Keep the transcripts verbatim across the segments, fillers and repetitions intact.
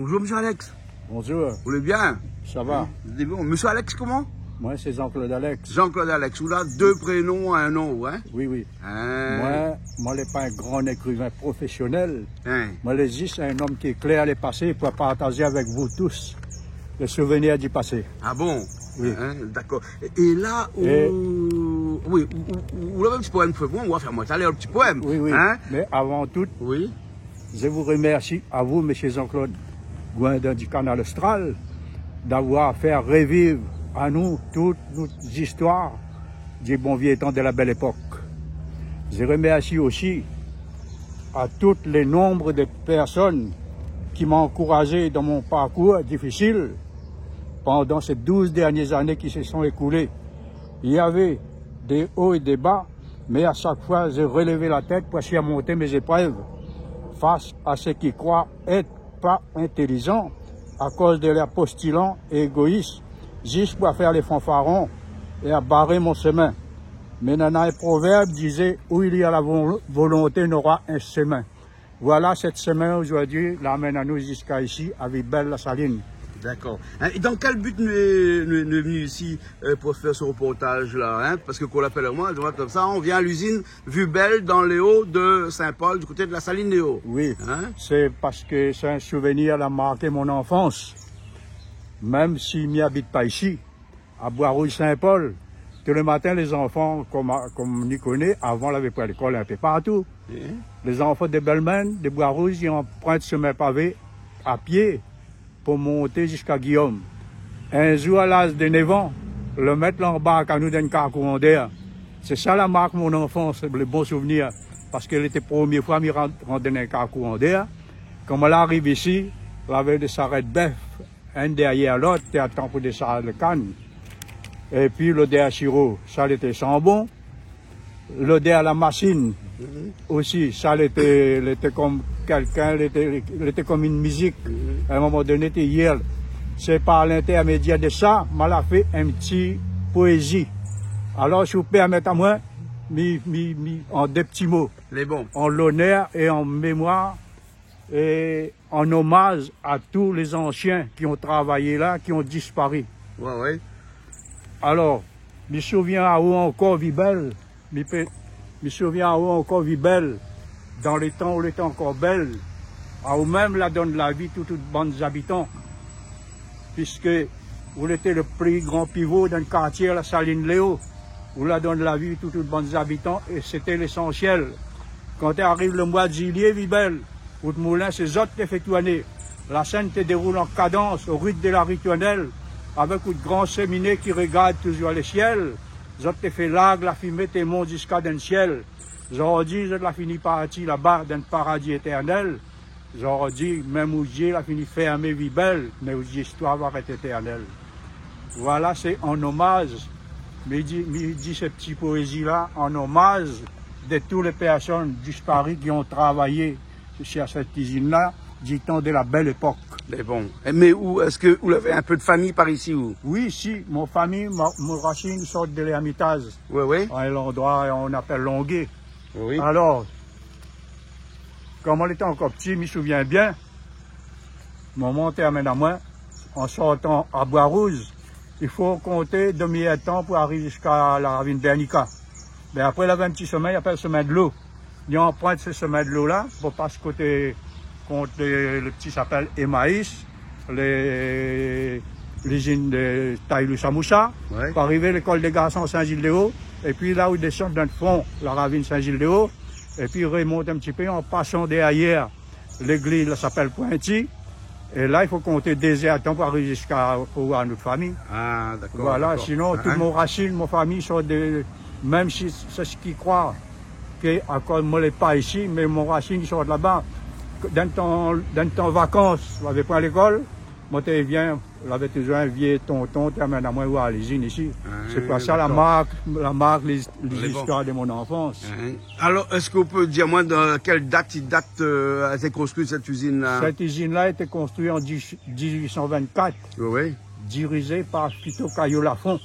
Bonjour, monsieur Alex. Bonjour. Vous allez bien ? Ça va. Hein ? Vous allez bien ? Monsieur Alex, comment ? Moi, c'est Jean-Claude Alex. Jean-Claude Alex. Ou la deux prénoms, un nom, hein ? Oui, oui. Hein. Moi, moi, lé pa un grand écrivain professionnel. Hein. Moi, lé juste un homme qui éclaire le passé pour partager avec vous tous les souvenirs du passé. Ah bon ? Oui. Hein, d'accord. Et, et là, où, et oui, où, où, où, là, un petit poème, fé bon, on va faire moi, allez, un petit poème. Oui, oui. Hein ? Mais avant tout, oui. Je vous remercie, à vous, monsieur Jean-Claude, Gouindin du Canal Austral, d'avoir fait revivre à nous toutes nos histoires du bon vieux temps de la belle époque. Je remercie aussi à tout le nombre de personnes qui m'ont encouragé dans mon parcours difficile pendant ces douze dernières années qui se sont écoulées. Il y avait des hauts et des bas, mais à chaque fois, j'ai relevé la tête pour surmonter mes épreuves face à ceux qui croient être pas intelligents à cause de leurs postulants et égoïstes, juste pour faire les fanfarons et à barrer mon chemin. Mais nana un proverbe disait, où il y a la vol-, volonté, il y aura un chemin. Voilà, cette semaine, aujourd'hui, l'amène à nous jusqu'à ici, à Vibel, la Saline. D'accord. Hein, et dans quel but nous, nous, nous venons ici, euh, pour faire ce reportage-là, hein ? Parce que quand on l'appelle moi, je vois comme ça, on vient à l'usine Vibel dans les Hauts de Saint-Paul, du côté de la Saline des Hauts. Oui. Hein ? C'est parce que c'est un souvenir, la marqué mon enfance. Même si mi habite pas ici, à Bois-Rouge Saint-Paul. Tous les matins, les enfants, comme, comme ni koné, avant, lavé pa lékol un peu partout. Mhm. Les enfants de Belmène, de Bois-Rouge, ils empruntent chemin pavé à pied pour monter jusqu'à Guillaume. Un jour, à l'âge de neuf ans, le maître l'embarque à nous dans une car courant d'air. C'est ça la marque mon enfance, le bon souvenir. Parce que lété première fois, mi rant, rant dans une car courant d'air. Kan moin la ariv isi, lavé des charrettes bœuf, inn dèryèr lot, té atann pou désharz le kann. Épi lodèr siro, sa lété san bon. Lodèr la machine osi, sa lété, lété kom kèlkin, lété, lété kom in mizik. Mhm. À un moment donné, té yèl. Sé par l'intermédiaire de sa, ma la fé in ti poézi. Alor, si ou pèrmèt amoin, mi, mi, mi, an dé ti mo. Lé bon. En l'honneur et en mémoire et en hommage à tous les anciens qui ont travaillé là, qui ont disparu. Ouais, ouais. Alor, mi souvien aou ankor, Vibel, mi pé, mi souvien aou ankor, Vibel, dan le tan ou lété ankor bèl, aou mèm la donn la vi tout, tout bann zabitan, puisque ou lété le pli gran pivo dan le kartié la Saline Léo. Ou la donn la vi tout, tout bann zabitan, é sété lésansièl. Kan té ariv le moi de zilié, Vibel, out moulin sé zot té fé tourné. La sèn té déroul an kadans o rit de la ritournèl, avèk out gran sheminé ki rogard toujour le sièl. Zot té fé larg la fimé té mont ziska dan le sièl. Zordi zot la fini parti laba dan le paradi étèrnèl. Zordi, mèm out zié la fini fèrmé, Vibel, mé out zistoir va rès étèrnèl. Voilà, sé an omaz, mi di, mi di se ti poézi-la, an omaz de tout lé pèrsone disparu ki ont travayé sur cette usine-là, du temps de la belle époque. Mé bon. É mé ou, èske ou lavé in pé de fami par isi, ou ? Oui, si, mon fami, ma, mon rasine sort de l'Ermitage. Oui, oui. In landroi, on appelle Longué. Oui. Alor, kan moin lété ankor pti, mi souvien bien, momon té amenn amoin, an sortan a Bois-Rouge, i fo konté demi-èr d'tan pou ariv ziska la ravine Bernica. Mé apré, lavé in ti shemin, i apèl shemin de lo. Li anprint se shemin de lo la, pou pas koté, kont le, le ti shapèl Emmaüs, le, l'izine de Taylou Samoussa, ouais, pou arivé lékol dé garson Sin-Zil-dé-O, épi la ou désann dan le fon, la ravine Sin-Zil-dé-O, épi remont in ti pé an pasan dèryèr légliz la shapèl Pointi, é la, i fo konté dé zèr d'tan pou ariv ziska, pou voir nout fami. Ah, dakor, dakor. Voilà, sinon, tout mon rasine, mon fami sort de, mèm si sé sak i kroi, ke akoz moin lé pa isi, mé mon rasine i sort laba. Dan tan, dan tan vakans, lavé poin lékol, moin té vien, lavé toujour in vié tonton té amenn amoin voir lizine isi. Ah, dakor. Sé pou sa la mark, la mark lé, lé zistoir de mon anfans. Lé bon. Alor, èske ou pé dir amoin dan kèl dat i dat, euh, a été konstrui sèt izine-la ? Sèt izine-la la été konstrui an dix, dix-huit cent vingt-quatre, oui, oui, dirizé par Fito Caillot-Lafont.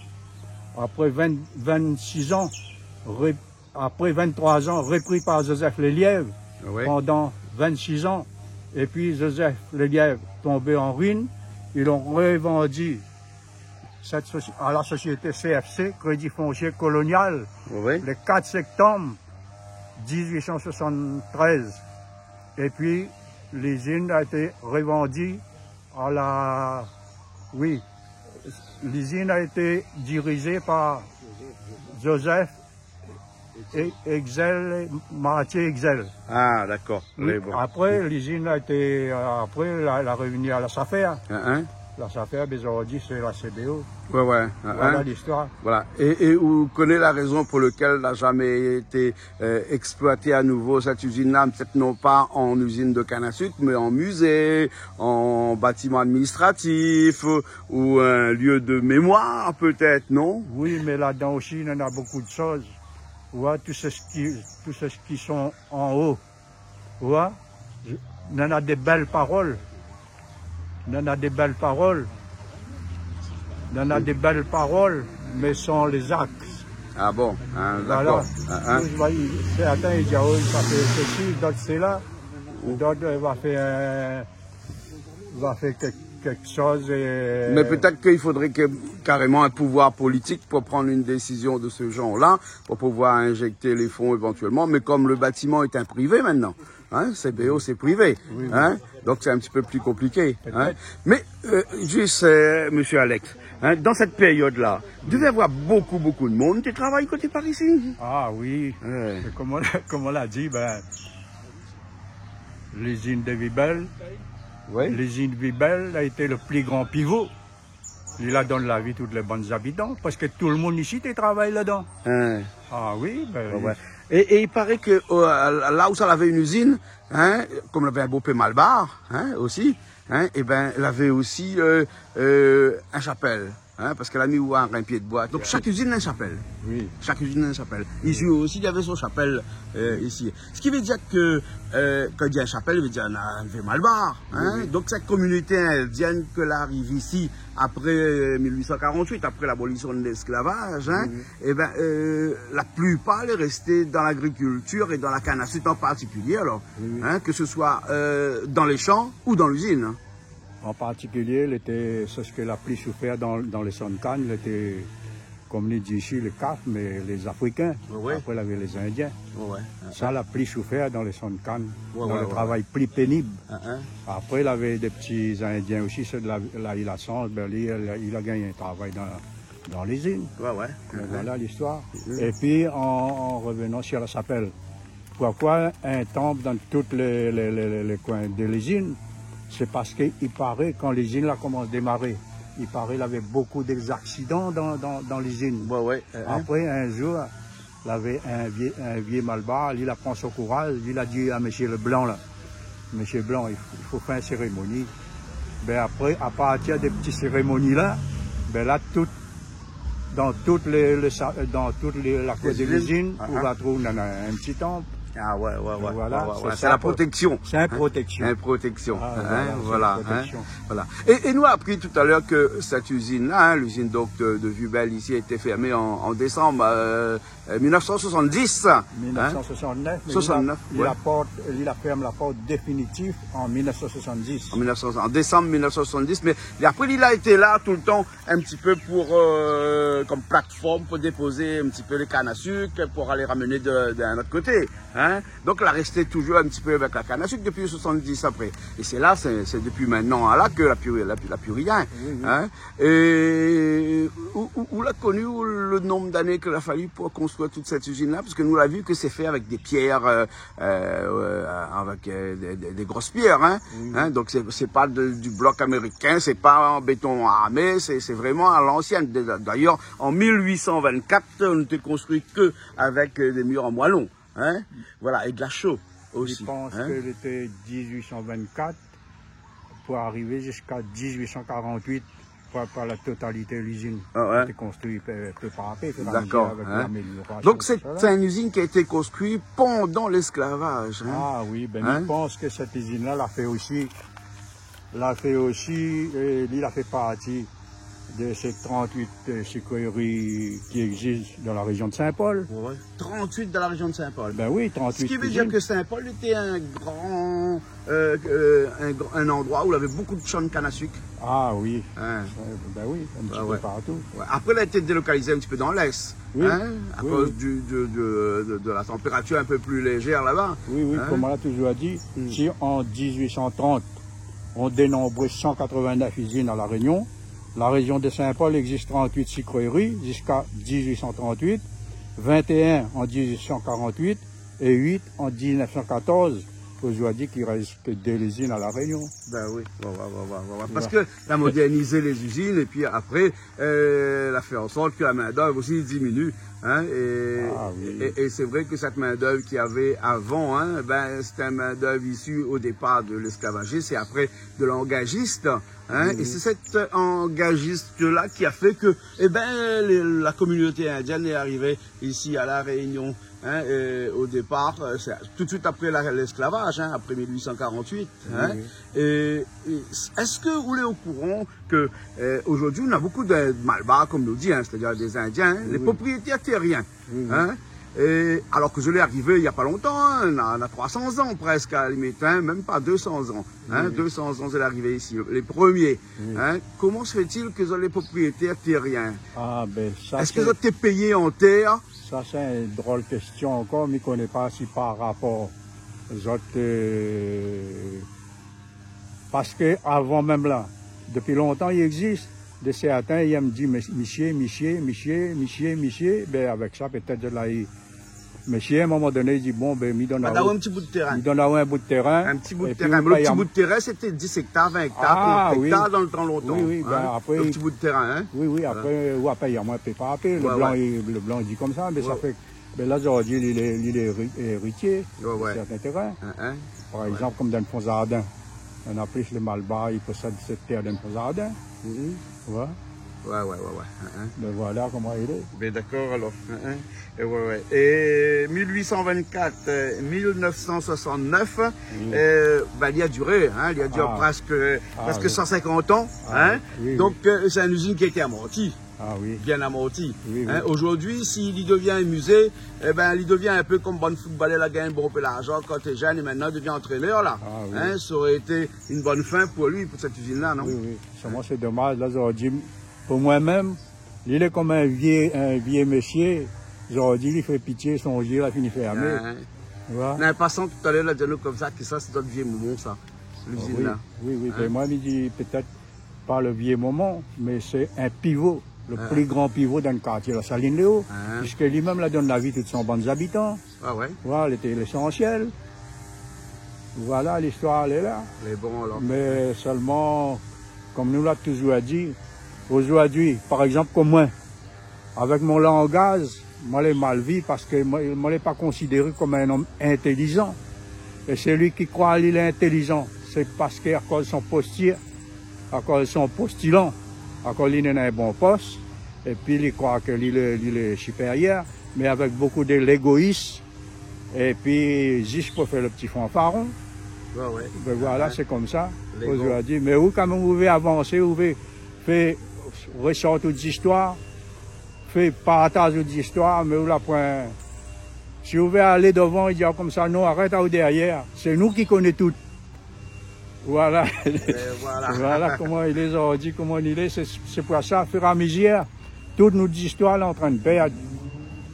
Apré vingt, vingt-six an, ré-, apré vingt-trois an, repri par Joseph Lelièvre, ah ouais, pandan vingt-six an. Épi Joseph Lelièvre, tombé an ruine, ils l'ont revendu cette soci-, à la société C F C, Crédit Foncier Colonial, oui, le quatre septembre dix-huit cent soixante-treize. Et puis, l'usine a été revendue à la, oui, l'usine a été dirigée par Joseph E-, Exel, Mathieu Exel. Ah, d'accord. Oui, oui, bon. Après, l'usine a été, euh, après, la, la revenu à la SAFER. Hein, hein. La SAFER, ben, zordi, sé la C B O. Ouais, ouais, hein, hein. Voilà l'histoire. Voilà. Et, et ou koné la rézon pou lakèl la zamé été, euh, exploité à nouveau cette usine-là, peut-être non pas en usine de canne à sucre, mais en musée, en bâtiment administratif, ou un lieu de mémoire, peut-être, non ? Oui, mé ladan osi, néna bonpé de shoz. Ou oi, tout sak i, tout sak i lé an o. Ou oi, néna de bèl parol. Néna de bèl parol. Néna de bèl parol, mé san lé zak. Ah bon, hein, voilà, d'accord. Hein, hein. Ou oi, sèrtin i di, ah oui, sa fé sesi, dot sela, dot, euh, va fé, euh, va fé kèk, kèk shoz é... Mais peut-être qu'il faudrait que, carrément, un pouvoir politique pour prendre une décision de ce genre-là, pour pouvoir injecter les fonds éventuellement. Mais comme le bâtiment est un privé maintenant, hein, C B O, c'est privé, oui, oui, hein, donc c'est un petit peu plus compliqué, hein. Peut-être. Mais, euh, juste, euh, monsieur Alex, hein, dans cette période-là, il devait y avoir beaucoup, beaucoup de monde qui travaille côté par ici. Ah oui. Ouais. Mé koman, koman la di, ben, l'usine de Vibel. Oui. L'usine Vibel a été le plus grand pivot. Li la donn la vi tout lé bann zabitan, parske tout le moun isi té travay ladan. Hein. Ah oui, ben, ouais, oui, ouais. Et, et il paraît que, euh, là où ça avait une usine, hein, comme il avait un beau peu malbar, hein, aussi, hein, et ben, il avait aussi, euh, euh, un chapelle. Hein, parske la mi oi in pié d'boi. Donc, chaque usine a une chapelle. Oui. Chaque usine a une chapelle. Ici aussi, il y avait son chapelle, euh, ici. Ce qui veut dire que, euh, kan i di in chapelle, i vé dir in, in vié malbar, hein. Oui, oui. Donc, cette communauté indienne ke la ariv isi après, euh, mille huit cent quarante-huit, après l'abolition de l'esclavage, hein, oui, oui, eh ben, euh, la plupart est restée dans l'agriculture et dans la canne à sucre en particulier, alors, oui, oui, hein, que ce soit, euh, dans les champs ou dans l'usine, hein. An partikilié, lété, sé sak la pli soufèr dan, dan lé sann kann, lété, kom i di isi, lé Kaf, mé lé Afrikin. Oui, oui. Apré, lavé lé Zindien. Oui, oui. Sa la pli soufèr dan lé sann kann, oui, dan, oui, le, oui, travay pli pénib. Hein, hein. Apré, lavé dé ti Zindien osi, sé de la, la, li la sanz, ben, li, li, li la gingn in travay dan, dan lizine. Oui, oui. Donk, hein, voilà l'histoire. Mhm. Épi, an, an revenan sur la chapelle, Poukoi in tanp dan tout lé, lé, lé, lé, lé koin de lizine ? Sé parske i paré, kan lizine la komans démaré, i paré lavé bonpé de zaksidan dan, dan, dan lizine. Ouais, ouais, euh, hein. Apré, in zour, lavé in vié, in vié malbar, li la pran son kouraz, li la di a mésyé Leblanc la, mésyé Blanc, i fo, i fo fé in sérémoni. Ben apré, a partir de ti sérémoni la, ben la, tout dan tout lé, lé sa-, dan tout lé, la kour de lizine, ou va trouv, néna in ti tanp. Ah ouais, ouais, ouais. Voilà, ouais, ouais, sé sa, la protection, hein. Sé in protection. In protection, hein, voilà, voilà, sé in protection. É, é nou la apri talèr ke sèt izine-la, hein, l'izine donk de, de Vibel isi, a été fermée en, en décembre, euh, euh, mille neuf cent soixante-dix, hein. Mille neuf cent soixante-neuf, mé li la, li la port, li la fèrm la port définitif an mille neuf cent soixante-dix. En mille neuf cents, en décembre mille neuf cent soixante-dix, mais, et après, il a été là tout le temps, un petit peu pour, euh, comme plateforme, pour déposer un petit peu les cannes à sucre, pour aller ramener de, d'un autre côté, hein. Donc, il a resté toujours un petit peu avec la canne à sucre depuis soixante-dix après. Et c'est là, c'est, c'est depuis maintenant, là, que la pli, la pli, la pli rien, hein. Oui, oui. É ou, ou, ou la koni le nombre d'années qu'il a fallu pour construire toute cette usine-là, parce que nous, on l'a vu que c'est fait avec des pierres, euh, euh, euh, avec, euh, des, des, des grosses pierres, hein. Oui, oui. Hein, donc c'est, c'est pas de, du bloc américain, c'est pas en béton armé, c'est, c'est vraiment à l'ancienne. D'ailleurs, en mille huit cent vingt-quatre, on n'était construit que avec, euh, des murs en moellon, hein. Voilà, et de la chaux aussi, hein. Mi pans ke lété dix-huit cent vingt-quatre pou arivé ziska dix-huit cent quarante-huit, pou, pou la totalité de l'izine. Ah ouais. Lété konstrui pé, pé par pé, au fur et à mesure, avèk l'amélioration, tout ça. D'accord, hein. Donc c'est, c'est une usine qui a été construite pendant l'esclavage, hein. Ah oui, ben, hein, mi pans ke sèt izine-la, la fé osi, la fé osi, euh, li la fé parti de ces trente-huit, euh, sucreries qui existent dans la région de Saint-Paul. Ouais, ouais. Trente-huit dans la région de Saint-Paul. Ben oui, trente-huit cuisines. Ce qui veut dire que Saint-Paul était un grand, euh, euh, un gr-, un endroit où il y avait beaucoup de champs de canne à sucre. Ah oui. Hein. Euh, ben oui, un petit peu partout. Ouais. Après, il a été délocalisé un petit peu dans l'Est, hein, à cause du, de, de, de, de la température un peu plus légère là-bas. Oui, oui, hein. Comme on l'a toujours dit, si en dix-huit cent trente, on dénombrait cent quatre-vingt-neuf usines à La Réunion, la région de Saint-Paul existe trente-huit sucreries jusqu'à dix-huit cent trente-huit, vingt et un en dix-huit cent quarante-huit et huit en dix-neuf cent quatorze. Aujourd'hui, il reste que deux usines à La Réunion. Ben oui, ouais, ouais. Parce que la modernisé les usines et puis après, euh, la fé an sort ke la min-d'œuvre osi i diminui, hein, é, é, é sé vré ke sèt min-d'œuvre k'i lavé avan, hein, ben, sété in min-d'œuvre isi o dépar de lésklavaj é apré de langajis, hein, é sé sèt angajis-la ki la fé ke, é ben, lé, la kominoté indièn lé arivé isi a La Rénion, hein, é o dépar, euh, sé tout de suit apré la, lésklavaj, hein, apré mil huit cent quarante-huit, hein. Oui, oui. É, é èske ou lé o kouran ke, euh, aujourd'hui, on a beaucoup de Malbar, comme nous dit, hein, c'est-à-dire des Indiens, hein, les propriétaires terriens, hein. Et alors que je l'ai arrivé il y a pas longtemps, hein, on a, on a trois cents ans presque à la limite, hein, même pas deux cents ans, hein, deux cents ans, je l'ai arrivé ici, les premiers, hein. Comment se fait-il que les propriétaires terriens, est-ce que vous êtes payé en terre ? Ah, ben, ça, c'est, ça, c'est une drôle de question encore, mi koné pa si par rapport zot, euh, Parske avan mèm la, dopi lontan i égzis, dé sèrtin i èm di, mé-, misié, misié, misié, misié, misié, ben, avèk sa, pétèt, zot la i, misié, a in moman doné, i di, bon, ben, mi donn aou in ti bout térin. Mi donn aou in bout térin. In ti bout térin. Mé lo ti bout térin, sété dis éktar, vin éktar, trant éktar dan lo tan lontan. Ah, oui. Oui, oui, ben, apré, lo ti bout térin, hein. Oui, oui, voilà. Apré, ou apré, i di, moin, pé pa apré. Lo blan, i, lo blan, i di konmsa, mé sa fé Ben la, zordi, li lé, li lé éri-, éritié de sèrtin térin. Hein, hein. Par égzanp, konm dan Fon Zardin. Néna plis lé Malbar i posèd sèt tèr dan Fon Zardin. Mhm. Ouais. Ouais, ouais, ouais, ouais. Hein, hein. Ben voilà koman i lé. Ben dakor, alor. Hein, hein. É ouais, ouais. É mil huit cent vingt-quatre, euh, mil neuf cent soixante-neuf, euh, ben, li la diré, hein, li la diré prèsk, prèsk san sinkant an, hein. Ah oui, oui. Donk, euh, sé in izine ki la été amorti. Ah oui. Bien amorti. Oui, oui. Hein, zordi, si li devien in mizé, é ben, li devien in pé konm bann footballeur la gingn bonpé larzan kan té jenn é mintnan li devien antrénèr la. Ah oui. Hein, sa noré été in bone fin pou li, pou sèt izine-la, non ? Oui, oui. Hein ? Solman sé domaz, la, zordi, pou moin mèm, li lé konm in vié, in vié mésié, zordi, li fé pitié, son zié la fini fèrmé. Hein. Voilà. Néna in pasan talèr la di anou konmsa, ke sa, sé zot vié momon, sa, lizine-la. Ah oui, oui, oui. Hein ? Ben, moin, mi di pétèt pa lo vié momon, mé sé in pivo, lo pli gran pivo dan lo kartié La Saline Léo, piske li mèm la donn la vi tout son bann zabitan. Ah ouais. Voilà, lété lésansièl. Voilà, listoir lé la. Lé bon, alor. Mé solman, konm nou la touzour di, zordi, par égzanp, konm moin, avèk mon langaz, moin lé mal vi parske moin, moin lé pa konsidéré konm in nonm intélizan. É sélui ki kroi li lé intélizan, sé parske akoz son postir, akoz son postilan, akoz li néna in bon pos, épi li kroi ke li lé, li lé sipérièr, mé avèk bonpé de légois, épi zis pou fé lo ti fanfaron. Ouais, ouais. Ben voilà, sé konmsa. Légo. Zordi. Mé ou, kanmèm, ou vé avansé, ou vé fé résort out zistoir, fé partaz out zistoir, mé ou la poin. Si ou vé alé dovan, i di aou konmsa, non, arèt aou dèrièr. Sé nou ki koné tout. Voilà. É voilà. Voilà koman i lé zordi, koman i lé. Sé, sé pou sa, ofiramézir, tout nout zistoir lé antrin pèrd.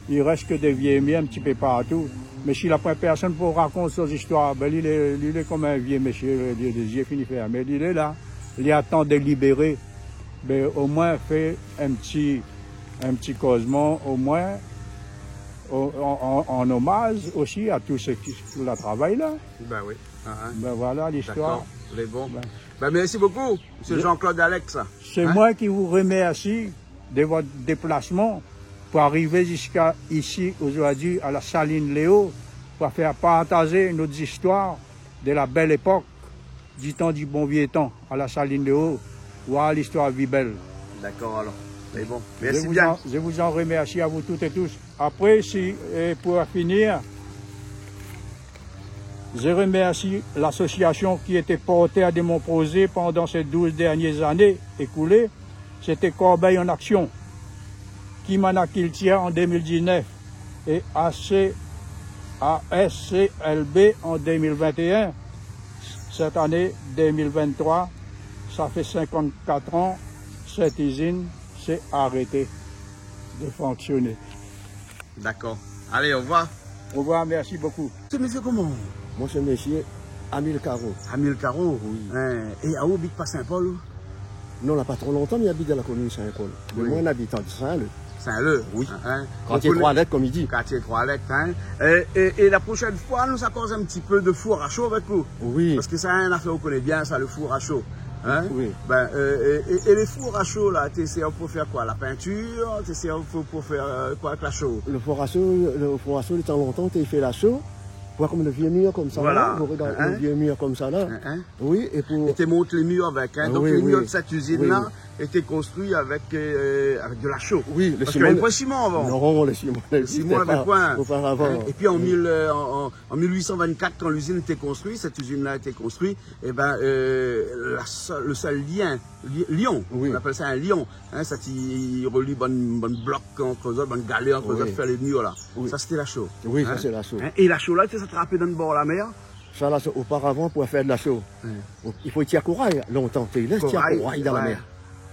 I rès ke dé vié mié in ti pé partou. Mé si la poin pèrsone pou rakont son zistoir, ben, li lé, li lé konm in vié mésié, li, li, lé zié fini fèrmé, li lé la. Li atann de libéré. Ben, omoin, fé in ti, in ti kozman, omoin, o-, an, an, an omaz osi a tout sak la travay la. Ben oui. Hein, hein. Ben voilà listoir. Dakor. Lé bon. Ben. Ben, mèrsi bonpé, mésié Jean-Claude Alex. Hein ? Sé moin ki ou remèrsi de vot déplasman pou arivé ziska isi zordi a La Saline Léo, pou fé partazé nout zistoir de la bèl épok, di tan, di bon vié tan, a La Saline Léo, voir listoir vi bèl. Dakor, alor. Lé bon. Mèrsi bien. Je vous en, je vous en remercie à vous toutes et tous. Apré, si, é pou finir, je remercie l'association qui était porteur de mon projet pendant ces douze dernières années écoulées, Sété Corbeil en Action, Kimana Culture en deux mille dix-neuf é A C, A S C L B en deux mille vingt et un. Cette année deux mille vingt-trois, ça fait cinquante-quatre ans, cette usine s'est arrêtée de fonctionner. Dakor. Alé, orevoir. Orevoir, mèrsi bokou. Sé mésyé koman ? Moin sé mésyé Amilcaro. Amilcaro ? Oui. In, é aou, ou abit pa Saint-Paul, ou ? Non, la pa tro lontan, mi abit dan la komin Saint-Paul. Mé moin, mi abit Saint-Leu. Saint-Leu. Oui. In, in. Kartié Troi Lèt, konm i di. Kartié Troi Lèt, in. É, é, é la proshèn foi, nou sa koz in ti pé de four a sho avèk ou. Oui. Parske sa, in, in afèr ou koné bien sa, le four a sho. In ? Oui. Bin, euh, é, é, é lé four a sho la, té i sèrv pou fé koi ? La pintir, té i sèrv pou, pou fé, euh, koi avèk la sho ? Le four a sho, le four a sho, le tan lontan, té i fé la sho. Ou oi konm le vié mir konmsa la, ou rogard le vié mir konmsa la. In, in. Oui, é pou... É té mont lé mir avèk, in. Ah, donk oui, lé mir de sèt izine la été konstrui avèk, euh, avèk de la sho. Oui, le siman. Parske navé poin siman avan. Non, le siman, le siman navé poin. Oparavan. In ? É pi an mil, euh, an, an, an mil uit san vinn-kat, kan lizine été konstrui, sèt izine la été konstrui, é bin, euh, la sèl, le sèl lien, li-, lion, nou apèl sa in lion, in, sa té i reli bann, bann blok ant zot, bann galé ant zot, fé lé mir la. Oui. Sa sété la sho. Oui, sa sé la sho. In ? É la sho la, té sa trapé dan bor la mèr ? Sa la, sé oparavan pou fé de la sho. In. I fo tir koray, lontan, té i lès tir koray dan la mèr.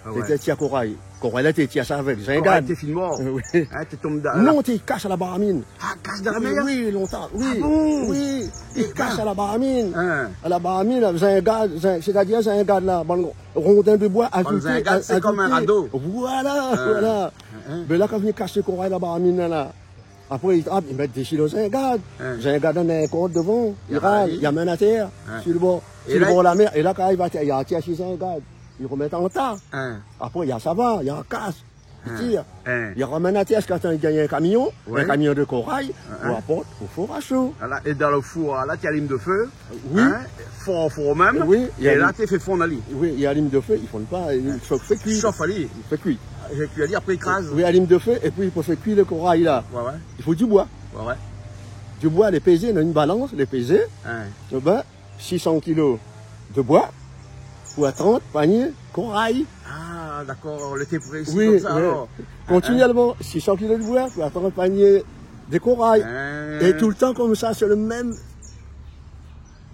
Ah ouais. Té i tir koray. Koray la, té i tir sa avèk zingad. Koray té fine mor. Oui. In, té tonm dan la... Non, té i kas a la baramine. Ah, kas dan la mèr ? Oui, lontan, oui. Ah bon ? Oui, té i kas a la baramine. In. A la baramine, la, zingad, zing-, sétadir zingad la, bann rondin de boi azouté, azouté. Bann zingad, sé konm in rado. Voilà, voilà. In, in. Bin la, kan i vien kas koray la baramine la, la. Apré, i trap, i mèt dési le zingad. In. Zingad néna in kord dovan, i ral, i amenn atèr, si le bor, si le bor la mèr. É la, kan i ariv atèr, i atir si zingad. I romèt an ta. In. Apré, i sava, i kas, i tir. In. I ramenn atèr, ziskatan i gingn in kamion, in kamion de koray, pou aport o four a sho. Voilà. É dan le four la, té i alim de fé. Oui. In, for, for mèm. Oui, é la, té i fé fonn ali. Oui, i alim de fé, i fonn pa, i shof, fé kui. Shof ali. I fé kui. Fé kui ali, apré i kraz. Oui, alim de fé, épi pou fé kui le koray la. Ouais, ouais. I fo du boi. Ouais, ouais. Du boi, lé pézé, néna in balans, lé pézé. In. Ébin, sis san kilo de boi pou trant panié koray. Ah, dakor, lété prési konmsa, alor. Oui, oui. Kontinièlman, sis san kilo de boi pou trant panié de koray. In. É toultan konmsa, sé le mèm.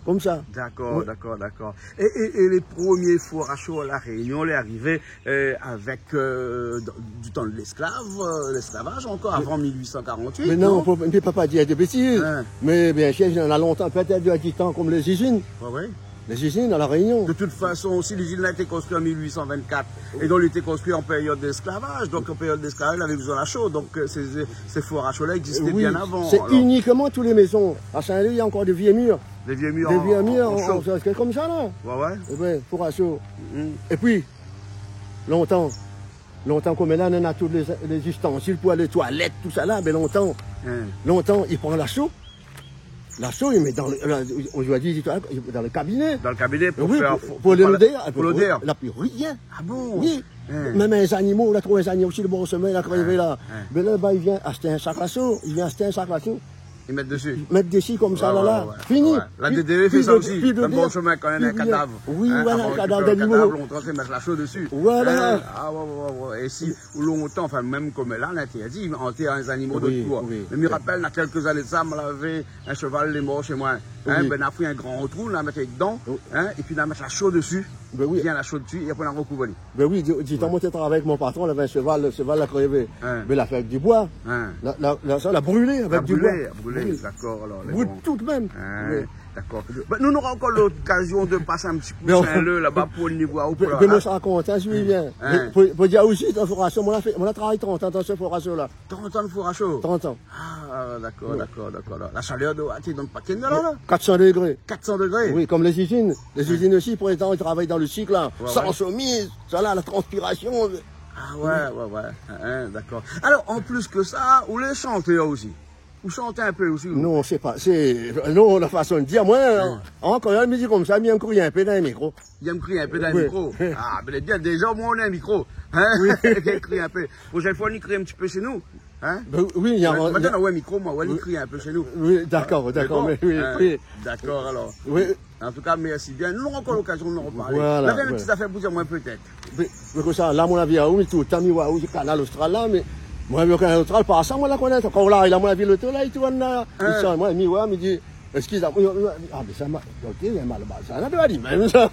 Konmsa. Dakor, dakor, dakor. Oui. É, é, é lé promié four a sho La Rényon, lé arivé, euh, avèk, euh, d-, du tan de lésklav, euh, lésklavaj ankor, avan mil uit san karant-uit, non ? Mé non, fo, mi pé pa dir de bétiz. In. Mé biensir, néna lontan, pétèt, i doi èt du tan konm lé zizine. Ouais, ouais. Lé zizine a La Rényon. De tout fason, si lizine la été konstrui an mil uit san vinn-kat, é donk li été konstrui an périod lésklavaj, donk an périod lésklavaj, lavé bézoin la sho, donk, euh, sé, sé, sé four a sho la égzisté bien avan, alor. Oui, sé inikman tout lé mézon. A Sin-Lé, néna ankor dé vié mir. Dé vié mir an, an sho. Dé vié mir an, an, sé konmsa la. Ouais, ouais. Ébin, four a sho. Mm. Épi, lontan, lontan, konm la, néna tout lé, lé zistansil pou alé toilèt, tousala, mé lontan, lontan, i pran la sho. La sho, i mèt dan le, la, ozordi, i di, dan le kabiné. Dan le kabiné pou fé, pou, pou lodèr, pou lodèr. La pi rien. Ah bon ? Oui. In. Mèm in zanimo, la trouv in zanimo si le bor shomin, la krévé la. In. Mé la, ba, i vien ashté in sak la sho, i vien ashté in sak la sho. I mèt dési. I mèt dési konmsa la, la. Ouais, ouais, ouais. Fini. Ouais. La, pi, dé, dé, pi fé sa osi. Pi dé, dan le bor shomin, kan néna in kadav. Oui, voilà, in kadav zanimo. Avan rékipéré le kadav, lontan, sé mèt la sho dési. Voilà. In ? Ah, ouais, ouais, ouais, ouais. É si, ou lontan, anfin, mèm konm la, lé intèrdi, antèr in zanimo de kour. Oui, oui. Mé mi rapèl, néna kèlk zané de sa, moin lavé in shoval lé mor shé moin. In, oui. Bin, na fé in gran trou, na mèt dedan, in, épi na mèt la sho dési. Bin oui. Bien la sho dési, é apré na rokouvèr ali. Bin oui, di, di tan moin té travay avèk mon patron, lavé in shoval, le shoval la krévé. In. Mé la fé avèk du boi. In. La, la, la, sa, la brilé avèk du boi. La brilé, brilé, dakor, alor, lé bon. Bril tout mèm. In, dakor. Oui. Bin, nou nora ankor lokazion de pasé in ti kou Sin-Lé laba pou ni voir ou pou la. Mé moin, sa rakont, in, si bien. In. Mé pou, pou dir osi, dan four a sho, moin la fé, moin la travay trant an dan se four a sho la. Trant an de four a sho. Trant an. Ah, dakor, dakor, dakor. La shalèr de, ah, té i donn pa ken la, la ? Kat san dégré. Kat san dégré ? Oui, konm lé zizine. Lé zizine osi, pou létan, i travay dan le sik la, san shomiz, sa la, la transpirasion. Ah ouais, ouais, ouais. In, in, dakor. Alor, an plis ke sa, ou lé shantèr osi ? Ou shant in pé osi, ou ? Non, sé pa, sé, non, la fason de dir, moin, ankor, mi di konmsa, mi yèm kriy in pé dan le mikro. I yèm kriy in pé dan le mikro. Oui. Ah, bin, lé bien, déza, omoin, ou na in mikro. In ? Oui. I yèm kriy in pé. Proshèn foi, ni kriy in ti pé shé nou. In ? Bin oui, néna, mé, néna, ouais, mikro, moin, ouais, ni kriy in pé shé nou. Oui, dakor, dakor, mé bon, mé oui, in, oui. Dakor, alor. Oui. An tou ka, mèrsi bien. Nou nora ankor lokazion de nou reparlé. Voilà, voilà. Ou navé in ti zafèr pou dir amoin pétèt. Mé, mé konmsa, la, mon avi, a, oui, tout, tanmi, oui, Kanal Austral, la, mé moin, Kanal Austral, par sa, moin la koné. Kan la, la, mon avi, loto, la, i tourn, la. Hein. I sort, moin, mi, oui, mi di, eskiz amoin, oui, oui, a, mé sa, ma, OK, mé mal, sa, la, di, mèm sa.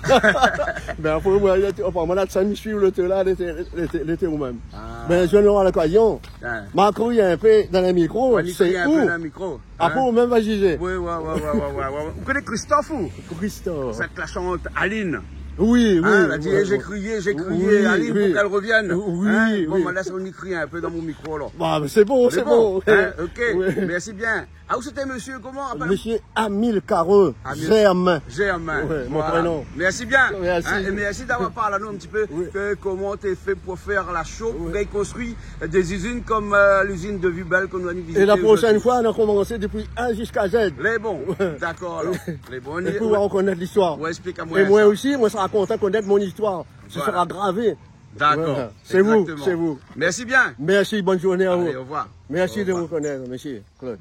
Bin, apré, moin, la, ti, anfin, moin, la, sa, mi suiv loto, la, lété, lété, lété ou mèm. Ah. Bin, mi nora lokazion. Hein. Ma kouri in pé dan le mikro, sé ou. Ou kouri in pé dan le mikro. Apré, hein, ou mèm va jizé. Oui, oui, oui. Ou koné Christophe, ou ? Christophe. Sèt la shant Aline. Oui, oui, oui, oui. Hein, èl la di, j'ai crié, j'ai crié, Aline, pour qu'elle revienne. Oui, oui. Hein ? Bon, ma lès ali kriy in pé dan mon mikro, alor. Bah, mé sé bon, sé bon. Hein, OK. Oui. Mèrsi bien. Ah, ou sété mésyé koman, apèl ? Mésyé Amilcare Germain. Germain. Ouais, mon prénom. Voilà. Mèrsi bien. Mèrsi. Hein, é mèrsi d'avoir parl anou in ti pé de koman ou la fé pou fé la sho, pou konstrui dé izine konm, euh, l'izine de Vibel ke nou la vizité zordi. É la proshèn foi, nou va komansé dopi A ziska Z. Lé bon. Ouais. Dakor, alor. Lé bon. É pi, ou va konèt listoir. Ouais, esplik amoin sa. É moin osi, moin sra kontan konèt mon istoir. Voilà. Sa sra gravé. Dakor. Voilà. Sé ou, sé ou. Exactement. Mèrsi bien. Mèrsi, bonne journée à vous. Allez, au revoir. Mèrsi de rekonèt, mésyé Claude.